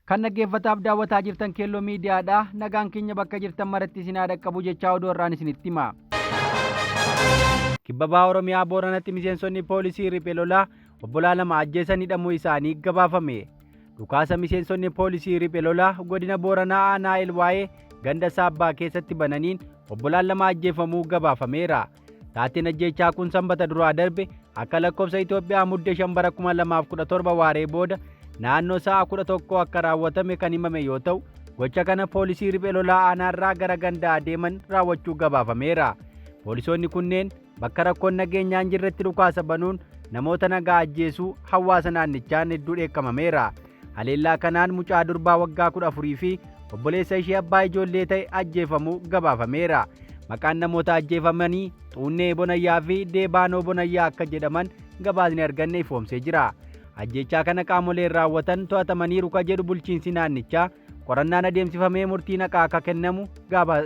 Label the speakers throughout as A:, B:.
A: Kan dhaggeeffataaf daawwataa jirtan Keelloo Miidiyaadha. Nagaan keenya bakka jirtan maratti isin haa dhaqqabu jechaa oduu har'aan isinitti hima. Kibba Baha Oromiyaa Booranatti miseensonni poolisii riphee lolaa obbolaa lama ajjeesan hidhamuu isaanii gabaafame. Dhukaasa miseensonni poolisii riphee lolaa godina Booranaa aanaa Elwaayee ganda Saabbaa keessatti bananiin obbolaan lama ajjeefamuu gabaafameera. Taateen ajjeechaa kun Sanbata duraa darbe akka lakkoofsa Itoophiyaa Mudde 5 bara 2017 waaree booda naannoo sa'a 11 akka raawwatame kan himame yoo ta'u, gocha kana poolisii riphee lolaa aanaarraa gara gandaa adeeman raawwachuu gabaafameera. Poolisoonni kunneen bakka rakkoon nageenyaa hin jirretti dhukaasa banuun namoota nagaa ajjeesuu hawaasa naannichaan hedduu dheekkamameera. Haleellaa kanaan mucaa durbaa waggaa 14 fi obboleessa ishee abbaa ijoollee ta'e ajjeefamuu gabaafameera. Maqaan namoota ajjeefamanii Xuunnee Bonayyaa fi Deebaanoo Bonayyaa akka jedhaman gabaasni arganne ifoomsee jira. Ajjeechaa kana qaamoleen raawwatan to'atamaniiru ka jedhu bulchiinsi naannichaa qorannaan adeemsifamee murtiin haqaa akka kennamu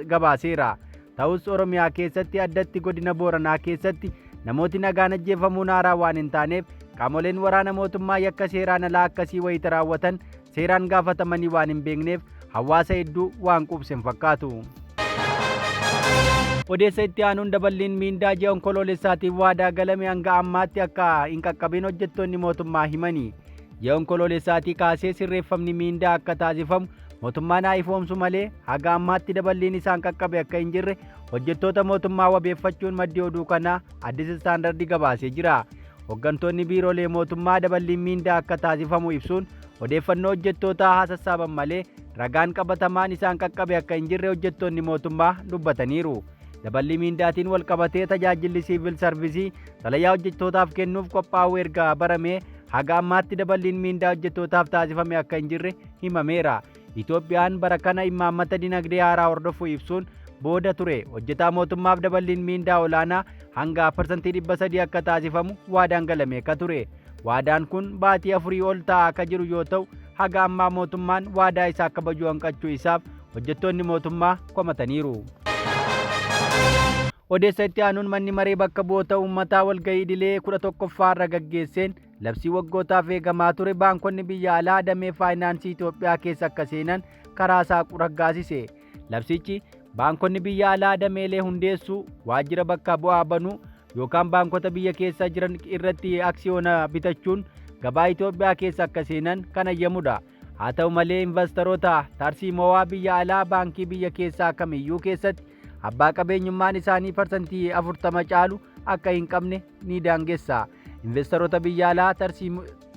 A: gabaaseera. Ta'us Oromiyaa keessatti addatti godina Booranaa keessatti namooti nagaan ajjeefamuun haaraa waan hin taaneef qaamoleen waraana mootummaa yakka seeraan alaa akkasii wayita raawwatan seeraan gaafatamanii waan hin beekneef hawaasa hedduu waan quubse hin fakkaatu. Odeessa itti aanuun daballiin miindaa ji'a Onkoloolessaatiif waadaa galame hanga ammaatti akka hin qaqqabin hojjettoonni mootummaa himani. Ji'a Onkoloolessaatii kaasee sirreeffamni miindaa akka taasifamu mootummaan haa ifoomsu malee haga ammaatti daballiin isaan qaqqabe akka hin jirre hojjettoota mootummaa wabeeffachuun maddi oduu kanaa Addis Standard gabaasee jira. Hoggantoonni biiroolee mootummaa daballiin miindaa akka taasifamu ibsuun odeeffannoo hojjettootaa haa sassaaban malee ragaan qabatamaan isaan qaqqabe akka hin jirre hojjettoonni mootummaa dubbataniiru. Daballii miindaatiin walqabatee tajaajilli siivil sarvisii xalayaa hojjettootaaf kennuuf qophaa'uu erga baramee haga ammaatti daballiin miindaa hojjettootaaf taasifame akka hin jirre himameera. Itoophiyaan bara kana immaammata dinagdee haaraa hordofuu ibsuun booda ture hojjetaa mootummaaf daballiin miindaa olaanaa hanga parsantii 300 akka taasifamu waadaan galamee akka ture. Waadaan kun baatii afurii ol taa'aa akka jiru yoo ta'u haga ammaa mootummaan waadaa isaa kabajuu hanqachuu isaaf hojjettoonni mootummaa komataniiru. Odeessa itti aanuun manni maree bakka bu'oota uummataa walgahii idilee 11ffaa irra gaggeesseen labsii waggootaaf eegamaa ture baankonni biyya alaa damee faayinaansii Itoophiyaa keessa akka seenan karaa saaqu raggaasise. Labsichi baankonni biyya alaa dameelee hundeessuu, waajjira bakka bu'aa banuu yookaan baankota biyya keessa jiran irratti aksiyoona bitachuun gabaa Itoophiyaa keessa akka seenan kan hayyamudha. Haa ta'u malee invastaroota tarsiimoowaa biyya alaa baankii biyya keessaa kamiyyuu keessatti abbaa qabeenyummaan isaanii parsantii 40 caalu akka hin qabne ni daangessa. Investaroota biyya alaa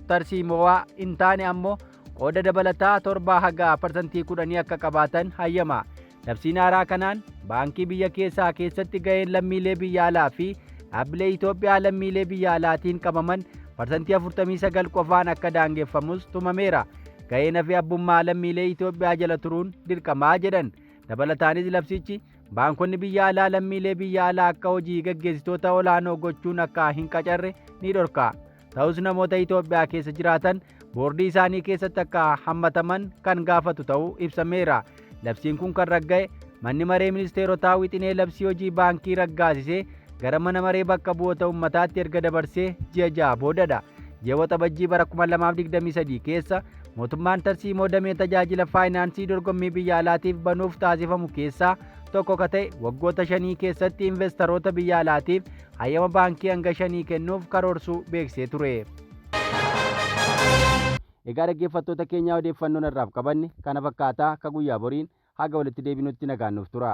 A: tarsiimoowaa hin taane ammoo qooda dabalataa 7 haga parsantii 10 akka qabaatan hayyama. Labsiin haaraa kanaan baankii biyya keessaa keessatti gaheen lammiilee biyya alaa fi dhaabbilee Itoophiyaa lammiilee biyya alaatiin qabaman parsantii 49 qofaan akka daangeffamus tumameera. Gaheen hafe abbummaa lammiilee Itoophiyaa jala turuun dirqamaa jedhan. Dabalataanis labsichi baankonni biyya alaa lammiilee biyya alaa akka hojii gaggeessitoota olaanoo gochuun akka hin qacarre ni dhorka. Ta'us namoota Itoophiyaa keessa jiraatan boordii isaanii keessatti akka hammataman kan gaafatu ta'uu ibsameera. Labsiin kun kan ragga'e manni maree ministeerotaa wixinee labsii hojii baankii raggaasisee gara mana maree bakka bu'oota ummataatti erga dabarsee ji'a 6 boodadha. Ji'a Waxabajjii bara 2023 keessa mootummaan tarsiimoo damee tajaajila faayinaansii dorgommii biyya alaatiif banuuf taasifamu keessaa tokko ka ta'e waggoota shanii keessatti investaroota biyya alaatiif hayyama baankii hanga shanii kennuuf karoorsuu beeksisee ture. Egaa dhaggeeffattoota keenyaa odeeffannoon har'aaf qabanne kana fakkaataa ka guyyaa boriin haga walitti deebinutti nagaan nuuf tura.